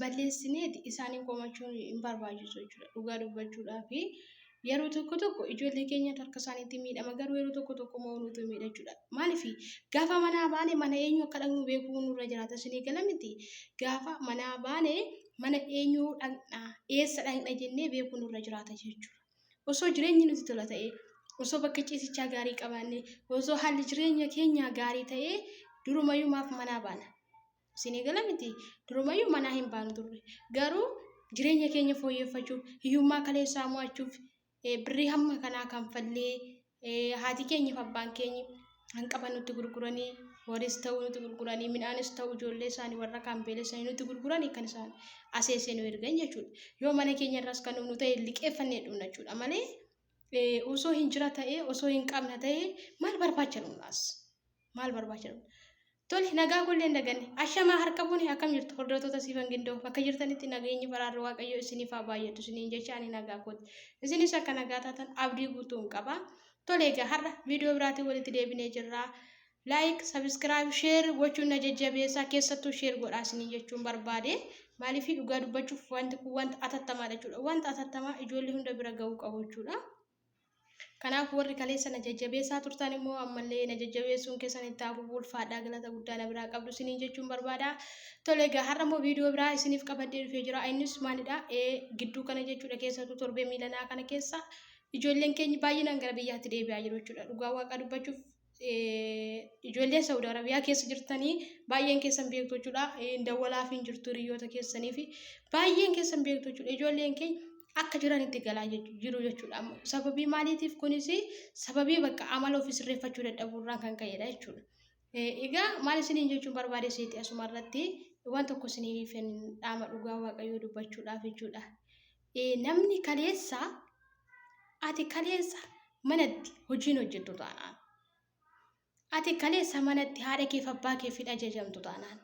Balleessineeti isaaniin komachuun hin barbaachisu jechuudha. Dhugaa dubbachuudhaaf yeroo tokko tokko ijoollee keenyatu harka isaaniitti miidhama garuu yeroo tokko tokko immoo nutu miidha jechuudha. Maaliif gaafa manaa baane mana eenyu akka dhaqnu beekuu nurra jiraata isinii gala miti. Gaafa manaa baane mana eenyu dhaqna eessa dhaqna jennee beekuu nurra jiraata jechuudha. Osoo jireenyi nuti tola ta'e osoo bakka ciisichaa gaarii qabaanne osoo haalli jireenya keenyaa gaarii ta'e durumayyuu maaf manaa baana. Isinii gala miti durumayyuu manaa hin baanu turre. Garuu jireenya keenya fooyyeffachuuf hiyyummaa kaleessaa mo'achuuf birrii hamma kanaa kanfallee haati keenyaaf abbaan keenya hanqafa nutti gurguranii horiis ta'uu nutti gurguranii midhaanis ta'uu ijoollee isaanii warra kaan beelessanii nutti gurguranii kan isaan aseessee nu ergan jechuudha. Yoo mana keenya irraas kan dhufnu ta'e liqeeffannee dhufna jechuudha malee osoo hin jira ta'ee osoo hin qabna ta'ee maal barbaacha dhufnaas maal barbaacha dhufna. Tole nagaa koollee hin daganne. Ashamaa harka fuune akkam jirtu hordoftoota Siifan Gindoo bakka jirtanitti nageenyi faraarri Waaqayyoo isiniif haa baay'atu isiniin jecha ani nagaa kooti. Isinis akka nagaa taatan abdii guutuun qaba. Tole egaa har'a viidiyoo biraatiin walitti deebinee jirra. Like, subscribe, share gochuun na jajjabeessaa keessattuu share godhaa isiniin jechuun barbaade. Maaliif dhugaa dubbachuuf wanti kun wanta atattamaadha jechuudha. Wanta atattamaa ijoollee hunda bira ga'uu qabu jechuudha. Kanaaf warri kaleessa na jajjabeessaa turtan immoo ammallee na jajjabeessuun keessan itti haa fufu ulfaadhaa galata guddaa na biraa qabdu isiniin jechuun barbaada. Tole egaa har'a immoo viidiyoo biraa isiniif qabadhee dhufee jira. Innis maalidha? Gidduu kana jechuudha keessattuu torbee miilanaa kana keessa ijoolleen keenya baay'inaan gara biyyaatti deebi'aa jiru jechuudha. Dhugaa waaqa dubbachuuf ijoolleen Saudi Arabiyaa keessa jirtanii baay'een keessan beektu jechuudha. Dawwalaaf hin jirtu hiriyoota keessanii fi baay'een keessan beektu jechuudha. Ijoolleen keenya akka jiranitti galaa jiru jechuudha. Sababii maaliitiif kunis sababii bakka amala ofii sirreeffachuu dadhabuu irraan kan ka'edha jechuudha. Egaa maal isiniin jechuun barbaade seeti asuma irratti waan tokko isiniif dhaama dhugaa waaqayyoo dubbachuudhaaf jechuudha. Namni kaleessa ati kaleessa manatti hojiin hojjettu taanaan ati kaleessa manatti haadha keef abbaa keef hin ajajamtu taanaan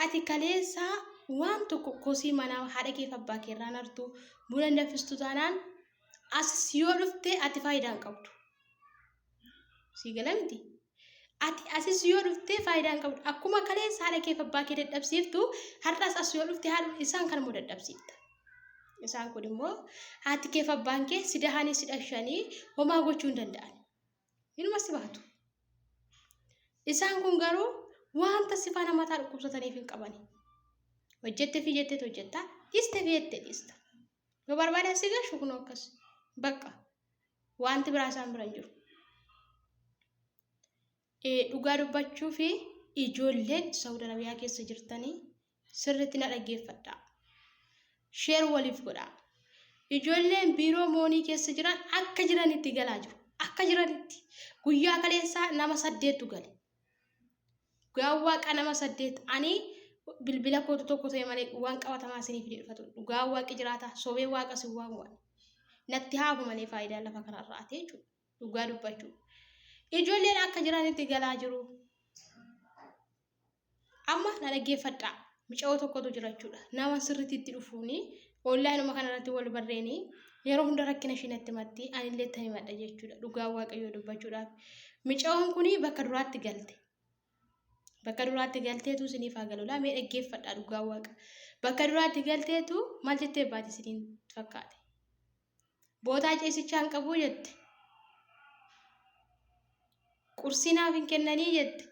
ati kaleessa waan tokko kosii manaa haadha keef abbaa kee irraan hartu buna hin danfistu taanaan as yoo dhufte ati faayidaa hin qabdu. Sii gala miti. Ati asis yoo dhufte faayidaa hin qabdu. Akkuma kaleessa haadha keef abbaa kee dadhabsiiftu har'as as yoo dhufte haadha isaan kan immoo dadhabsiifta. Isaan kun immoo haati keef abbaan kee si dahanii si dhashanii homaa gochuu hin danda'an. Inuma si baatu. Isaan kun garuu wanta si faana mataa dhukkubsataniif hin qabani. Hojjette fi jetteet hojjetta, dhiiste fi jette dhiista. Yoo barbaadan si gashu kunoo akkas. Bakka wanti biraa isaan bira hin jiru. Dhugaa dubbachuu fi ijoolleen Saudi Arabiyaa keessa jirtanii sirriitti na dhaggeeffadhaa. Sheer waliif godhaa. Ijoolleen biiroo moonii keessa jiran akka jiranitti galaa jiru. Akka jiranitti. Guyyaa kaleessaa nama saddeettu gale. Dhugaa waaqa nama saddeet ani bilbila kootu tokko ta'e malee waan qabatamaa isinii fidee dhufatu. Dhugaa waaqi jiraata sobee waaqa sin waamu waan. Natti haafu malee faayidaa lafa kanarraa ate jechuudha. Dhugaa dubbachuu. Ijoolleen akka jiranitti galaa jiru. Amma na dhaggeeffadhaa. Mucayoo tokkotu jira jechuudha. Nama sirriitti itti dhufuuni onlaayinuma kanarratti wal barreeni yeroo hunda rakkina ishii natti himatti anillee itti himadha jechuudha. Dhugaa waaqayyoo dubbachuudhaaf. Mucayoon kun bakka duraatti galte. Bakka duraatti galteetu isiniif haa galu. Mee dhaggeeffadhaa dhugaa waaqa. Bakka duraatti galteetu maal jettee baate isiniin fakkaate? Bootaa ciisichaa hin qabuu jette. Qursii naaf hin kennanii jette.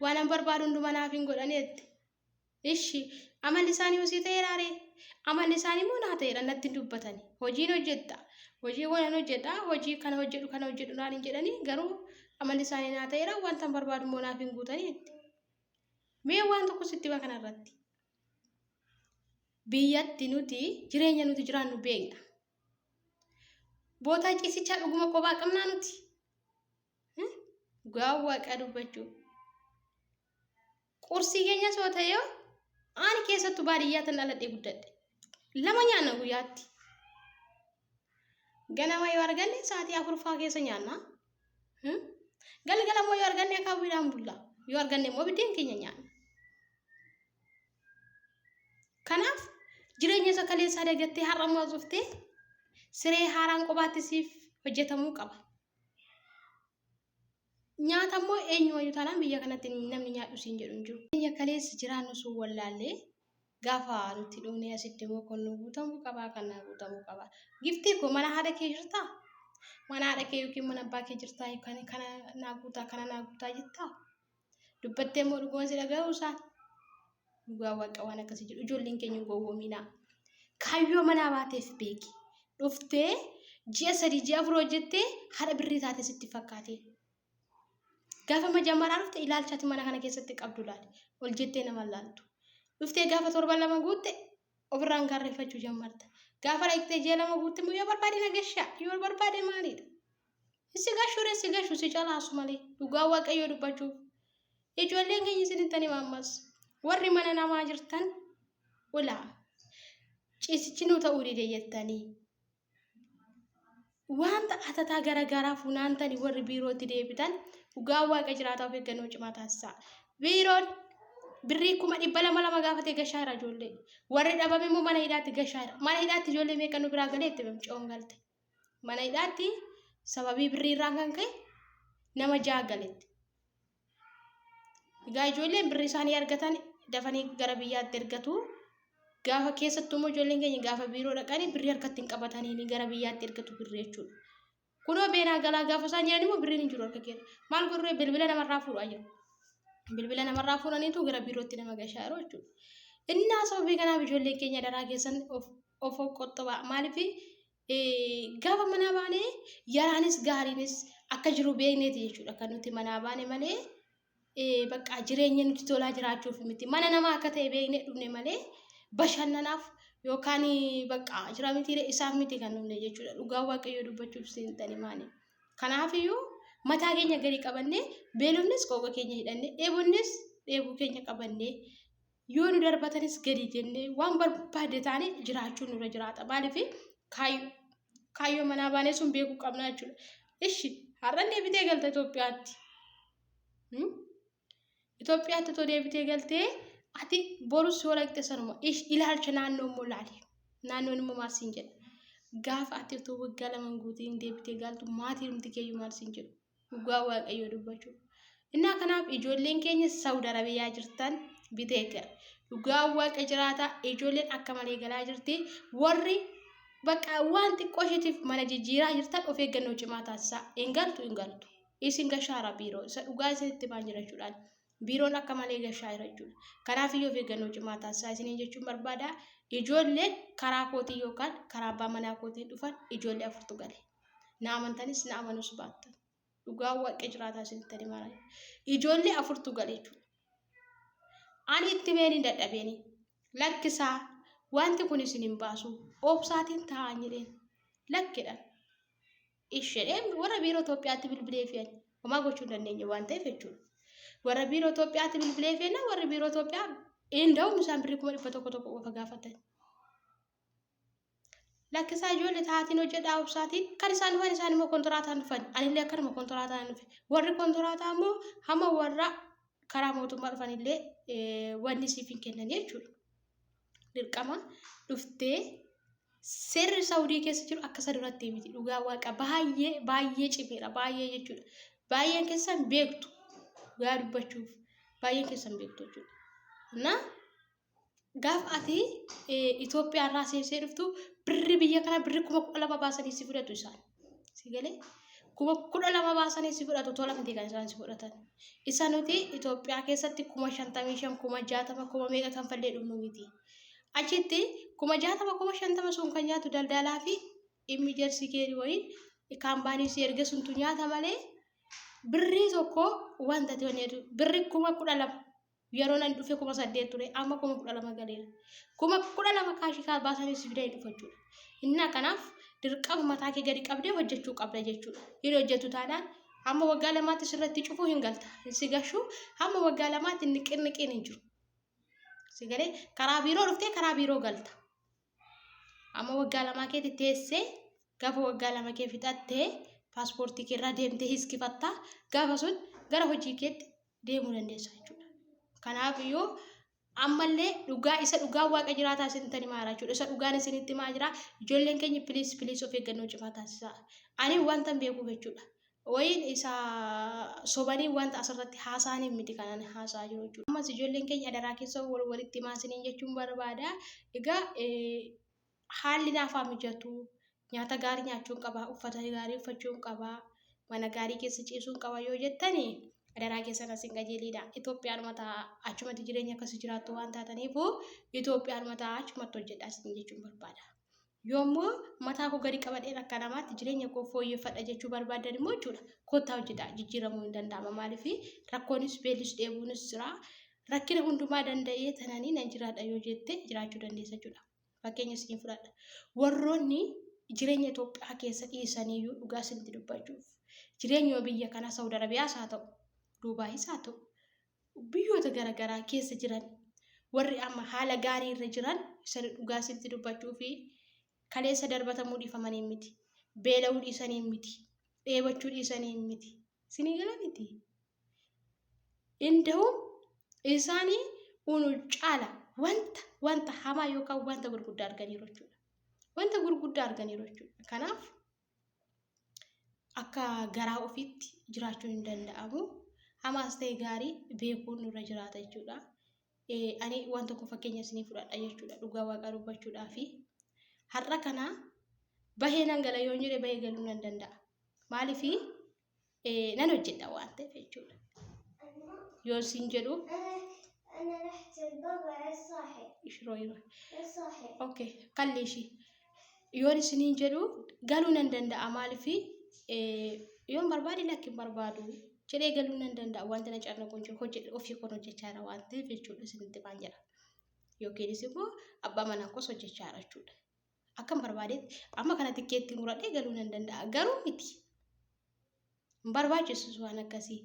Waan an barbaadu hunduma naaf hin godhanii jette. Ishi amalli isaanii hosii ta'eeraa ree? Amalli isaanii immoo naa ta'eera natti hin dubbatani. Hojiin hojjetta. Hojii waan hojjedha. Hojii kana hojjedhu kana hojjedhu naan hin jedhanii garuu amalli isaanii naa ta'eera wanta an barbaadu immoo naaf hin guutanii jette. Mee waan tokko sitti hima kanarratti. Biyyatti nuti jireenya nuti jiraannu beekna. Bootaa ciisichaa dhuguma kophaa qabnaa nuti. Dhugaa waaqa dubbachuu. Qursii keenya soo ta'e ani keessattuu baadiyyaa tan dhaladhee guddadhe. Lama nyaanna guyyaatti. Ganama yoo arganne sa'aatii afurfaa keessa nyaanna. Galgala immoo yoo arganne akaawwiidhaan bulla. Yoo arganne immoo biddeen keenya nyaanna. Kanaaf jireenya isa kaleessaa dagattee har'a immoo as dhuftee siree haaraan qobaatti siif hojjetamuu qaba. Nyaata immoo eenyumayyuu taanaan biyya kanatti namni nyaadhu siin jedhu hin jiru. Biyya kaleessa jiraannu sun wallaallee gaafa nutti dhufnee asitti immoo kun nu guutamuu qabaa kan na guutamuu qabaa. Giftii koo mana haadha kee jirtaa? Mana haadha kee yookiin mana abbaa kee jirtaa yookaan kana naa guutaa kana naa guutaa jettaa? Dubbattee immoo dhuguma si dhaga'uu isaan? Dhugaa waaqa waan akkasii jedhu ijoolleen keenya hin gowwoominaa. Kaayyoo manaa baateef beeki. Dhuftee ji'a 3 ji'a 4 hojjettee haadha birrii taate sitti fakkaate. Gaafa majammaraa dhufte ilaalcha ati mana kana keessatti qabdu laali. Ol jettee nama laaltu. Dhuftee gaafa torban 2 guutte ofirraan gaarreeffachuu jammarta. Gaafa dhaqxee ji'a 2 guutte immoo yoo barbaade na gashaa yoo barbaade maalidha. Si gashuure si gashu si calaasu malee dhugaa waaqayyoo dubbachuuf. Ijoolleen keenya isinittan hima ammas warri mana namaa jirtan ulaa ciisichi nu ta'uu dide jettanii wanta atataa garagaraa funaantanii warri biirootti deebitan dhugaa waaqa jiraataa of eeggannoo cimaa taasisaa. Biiroon birrii 200,000 lama gaafatee gashaa jira ijoollee. Warri dhabame immoo mana hidhaatti gashaa jira. Mana hidhaatti ijoollee meeqa nu biraa galee itti mucoon galte. Mana hidhaatti sababii birrii irraan kan ka'e nama 6 galetti. Egaa ijoolleen birrii isaanii argatan dafanii gara biyyaatti ergatu. Gaafa keessattuu immoo ijoolleen keenya gaafa biiroo dhaqanii birrii harkatti hin qabatanii gara biyyaatti ergatu birrii jechuudha. Kunoo beenaa galaa gaafa isaan jedhan immoo birriin hin jiru harka keenya. Maal godhuree bilbila namarraa fuudhaa jiru. Bilbila namarraa fuudhaniitu gara biirootti nama gashaa jiru jechuudha. Innaa sababii kanaaf ijoolleen keenya daraa keessan of qoxxobaa. Maaliif gaafa manaa baane yaraanis gaariinis akka jiru beekneeti jechuudha kan nuti manaa baane malee bakka jireenya nuti tolaa jiraachuuf miti. Mana namaa akka ta'e beeknee dhufne malee bashannanaaf yookaan bakka jira miti isaaf miti kan dhufne jechuudha. Dhugaa waaqayyoo dubbachuuf seentani maali. Kanaafiyyuu mataa keenya gadi qabannee beelofnes qooqa keenya hidhannee dheebonnes dheebuu keenya qabannee yoo nu darbatanis gadi jennee waan barbaade taane jiraachuun nurra jiraata. Maaliif kaayyoo manaa baanee sun beekuu qabna jechuudha. Ishi har'an deebitee galta Itoophiyaatti. Itoophiyaatti otoo deebitee galtee ati borus yoo dhaqxe sanuma ilaalcha naannoo immoo laali. Naannoon immoo maal siin jedha. Gaafa ati otoo waggaa 2 guutiin deebitee galtu maatiin humti keeyyuu maal siin jedhu. Dhugaa waaqayyoo dubbachuu. Innaa kanaaf ijoolleen keenya Saawud Arabiyaa jirtan bitee gara. Dhugaa waaqa jiraataa ijoolleen akka malee galaa jirti. Warri bakka waan xiqqoo isheetiif mana jijjiiraa jirtan of eeggannoo cimaa taasisaa. Hin galtu hin galtu. Isin gashaara biiroo isa dhugaa isinitti himaa jira jechuudhaan. Biiroon akka malee gashaa jira jechuudha. Kanaaf iyyuu of eeggannoo cimaa taasisaa isiniin jechuun barbaada. Ijoolleen karaa kootii yookaan karaa abbaa manaa kootiin dhufan ijoollee afurtu gale. Na amantanis na amanus baattan. Dhugaa waaqa jiraataa isinitti himaa jira. Ijoollee afurtu gale jechuudha. Ani itti meen hin dadhabeeni. Lakkisaa wanti kun isin hin baasu. Obsaatiin taa'aa jedheen. Lakkiidhaan. Isheen warra biiroo Itoophiyaatti bilbilee fi homaa gochuu hin dandeenye waan ta'eef jechuudha. Warra biiroo Itoophiyaatti bilbilee fi warri biiroo Itoophiyaa inda'uun isaan birrii 100,000 tokko qofa gaafatan. Lakkisaa ijoollee taatiin hojjedhaa obsaatiin kan isaan dhufan isaan immoo kontiraataan dhufan anillee akkanuma kontiraataan dhufe warri kontiraataa immoo hamma warra karaa mootummaa dhufanillee wanni siif hin kennan jechuudha. Dirqama dhuftee seerri Saawudii keessa jiru akka isa duratti miti dhugaa waaqa baay'ee baay'ee cimeera baay'ee jechuudha. Baay'een keessan beektu dhugaa dubbachuuf baay'een keessan beektu jechuudha. Na gaafa ati Itoophiyaa irraa seensee dhuftu birri biyya kana birri 12,000 baasanii si fudhatu isaan. Si galee 12,000 baasanii si fudhatu tola miti kan isaan si fudhatan. Isa nuti Itoophiyaa keessatti 55,000 60,000 kuma meeqa kan fallee dhufnu miti. Achitti 60,000 50,000 sun kan nyaatu daldalaa fi dhimmi jarsi kee wayii kaampaanii si erge suntu nyaata malee birrii tokko wanta ta'e birri 12,000 yeroo nan dhufe 8,000 ture amma 12,000 galeera. 12,000 kaashii kaa baasanii si fidanii dhufa jechuudha. Innaa kanaaf dirqama mataa kee gadi qabdee hojjechuu qabda jechuudha. Yeroo hojjetu taanaan hamma waggaa 2tti sirratti cufuu hin galta. Si gashuu hamma waggaa 2tti niqirniqiin hin jiru. Si galee karaa biiroo dhuftee karaa biiroo galta. Amma waggaa 2 keetti teessee gaafa waggaa 2 kee fixattee paaspoortii kee irraa deemtee hiiskifatta. Gaafa sun gara hojii keetti deemuu dandeessa jechuudha. Kanaaf iyyuu ammallee dhugaa isa dhugaa waaqa jiraataa isinitti himaa jira jechuudha. Isa dhugaan isinitti himaa jira. Ijoolleen keenya piliis piliis of eeggannoo cimaa taasisaa. Ani wanta hin beekuuf jechuudha. Wayiin isa sobanii wanta asirratti haasa'aniif miti kan ani haasa'aa jiru jechuudha. Ammas ijoolleen keenya adaraa keessa wal walitti himaa isiniin jechuun barbaada. Egaa haalli naaf haa mijatu. Nyaata gaarii nyaachuun qaba, uffata gaarii uffachuun qaba, mana gaarii keessa ciisuun qaba yoo jettani adaraa keessan as hin qajeeliidha. Itoophiyaanuma ta'a achumatti jireenya akkasii jiraattu waan taataniifu Itoophiyaanuma ta'a achumatti hojjedhaa isiniin jechuun barbaada. Yoommoo mataa koo gadi qabadheen akka namaatti jireenya koo fooyyeffadha jechuu barbaaddan immoo jechuudha. Kottaa hojjedhaa jijjiiramuu hin danda'ama. Maaliif rakkoonis beellis dheebuunis jira. Rakkina hundumaa danda'ee tananii nan jiraadha yoo jette jiraachuu dandeessa jechuudha. Fakkeenya isin fudhadha. Warroonni jireenya Itoophiyaa keessa dhiisaniiyyuu dhugaa isinitti dubbachuuf jireenya biyya kanaa Saawud Arabiyaas haa ta'u Duubaayis haa ta'u biyyoota garaagaraa keessa jiran warri amma haala gaarii irra jiran isa dhugaa sitti dubbachuu fi kaleessa darbatamuu dhiifamanii miti. Beela'uu dhiisanii miti. Dheebachuu dhiisanii miti. Isinii gala miti. Inda'u isaanii unu caala wanta wanta hamaa yookaan wanta gurguddaa arganiiru jechuudha. Wanta gurguddaa arganiiru jechuudha. Kanaaf akka garaa ofiitti jiraachuun hin danda'amu. Hamaas ta'e gaarii beekuun nurra jiraata jechuudha. Ani waan tokko fakkeenya isinii fudhadha jechuudha dhugaa waaqaa dubbachuudhaa fi har'a kana bahee nan gala yoon jedhe bahee galuu nan danda'a. Maaliif nan hojjedha waan ta'eef jechuudha. Yoon siin jedhu أنا رحت البابا على الصاحي shiroo yeroo الصاحي okay kalli ishii yoon isiniin jedhu galuu nan danda'a maaliif yoon barbaade lakki hin barbaadu jedhee galuu nan danda'a wanti na carraqu hin jiru hojjedhe ofii koon hojjechaa jira waan ta'eef jechuudha isinitti maan jedha yookiinis immoo abbaa manaa koos hojjechaa jira jechuudha akkan barbaadetti amma kana tikkeetti muradhee galuu nan danda'a garuu miti hin barbaachisus waan akkasii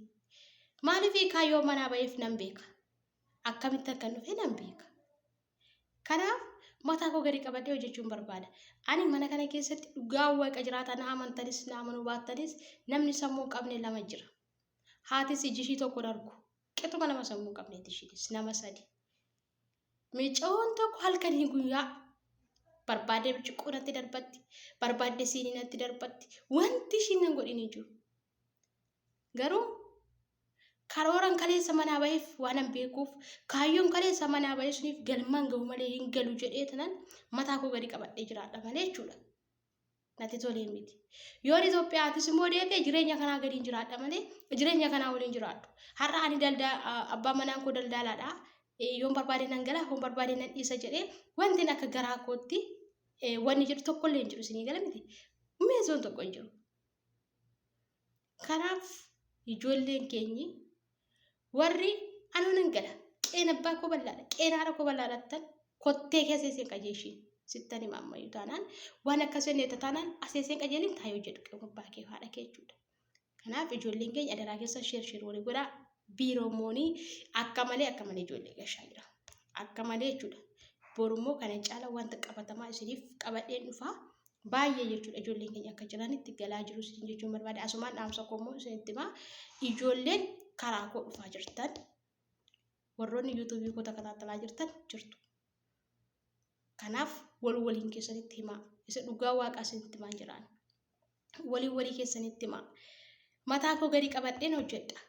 maaliif kaayyoo manaa ba'eef nan beeka akkamitti akkan dhufe nan beeka. Kanaaf mataa koo gadi qabadhee hojjechuun barbaada. Ani mana kana keessatti dhugaa waaqa jiraataa na amantanis na amanuu baattanis namni sammuu hin qabne lama jira. Haatis iji ishii tokko hin argu. Qixuma nama sammuu hin qabneeti ishiinis nama sadi. Miicawoon tokko halkanii guyyaa barbaadee birciqqoo natti darbatti, barbaadde siinii natti darbatti, wanti ishiin nan godhin hin jiru. Garuu karooran kaleessa manaa baheef waanan beekuuf kaayyoon kaleessa manaa bahee suniif galmaan gahu malee hin galu jedhee tanan mataa koo gadi qabadhee jiraadha malee jechuudha. Natti tolee miti. Yoon Itoophiyaatis immoo deebi'e jireenya kanaa gadi hin jiraadha malee jireenya kanaa waliin jiraadhu. Har'a ani daldaa abbaa manaan koo daldaalaadha. Yoon barbaade nan gala, yoon barbaade nan dhiisa jedhee wanti akka garaa kootti wanni jedhu tokkollee hin jiru isinii gala miti. Meezoon tokko hin jiru. Kanaaf ijoolleen keenyi warri anuu nan gala qeen abbaa koo bal'aadha qeen haadha koo bal'aadhattan kottee keessa isin qajeeshiin sittan hima ammayyuu taanaan waan akkas jennee taanaan asii isin qajeelin taayoo jedhu qeen abbaa kee haadha kee jechuudha. Kanaaf ijoolleen keenya adaraa keessa sheer sheer walii godhaa biiroomoonii akka malee akka malee ijoollee gashaa jira. Akka malee jechuudha. Borummoo kana caala wanta qabatamaa isiniif qabadheen dhufaa. Baay'ee jechuudha ijoolleen keenya akka jiranitti galaa jiru isin jechuun barbaada. Asumaan dhaamsa koo immoo isinitti himaa. Ijoolleen karaa koo dhufaa jirtan warroonni yuutuubii koo takataatalaa jirtan jirtu. Kanaaf wal waliin keessanitti himaa. Isa dhugaa waaqaa isinitti himaan jiraan. Waliin walii keessanitti himaa. Mataa koo gadi qabadheen hojjedha.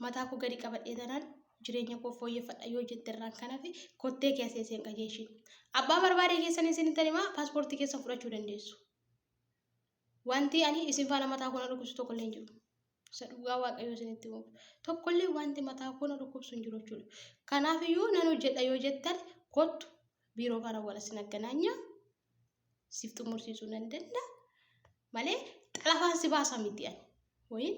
Mataa koo gadi qabadhee tanaan jireenya koo fooyyeffadha yoo jette irraan kan hafe kottee kee asii isin qajeeshin. Abbaa barbaade keessan isin himaa paaspoortii keessan fudhachuu dandeessu. Wanti ani isin faana mataa koo na dhukkubsu tokkollee hin jiru. Isa dhugaa waaqayyoo isinitti himuuf. Tokkollee wanti mataa koo na dhukkubsu hin jiru jechuudha. Kanaaf iyyuu nan hojjedha yoo jettan kottu biiroo kana wal isin agganaanya siif xumursiisuu nan danda'a. Malee xalafaan si baasa miti ani. Wayin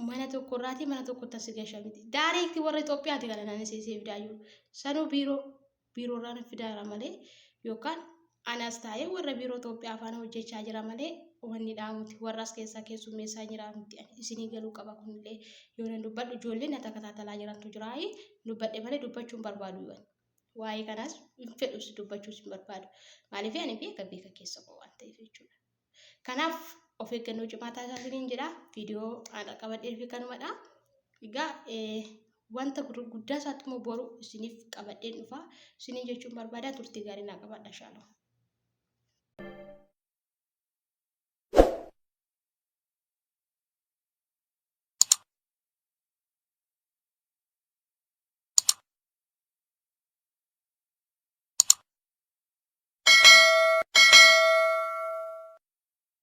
mana tokkorraatii mana tokkotti as gasha miti. Daareekti warra Itoophiyaati kana nan isii fidaa jiru. Sanuu biiroo biiroorraa na fidaa jira malee yookaan anas taa'ee warra biiroo Itoophiyaa faana hojjechaa jira malee wanni dhaamuti warra as keessaa keessummeessaa jira miti. Isinii galuu qaba kunillee yoo nan dubbadhu ijoollee na takataatalaa jirantu jiraayi dubbadhe malee dubbachuu hin barbaadu yoo waa'ee kanaas hin fedhus dubbachuus hin barbaadu. Maaliif ani beeka beeka keessa koo waan ta'eef jechuudha. Kanaaf of eeggannoo cimaa taasisaa isiniin jedha. Viidiyoo haadha qabadhee fi kanumadha. Egaa wanta gurguddaa isaatti immoo boru isiniif qabadheen dhufa. Isiniin jechuun barbaada turtii gaarii naa qabadha. Shaaloo.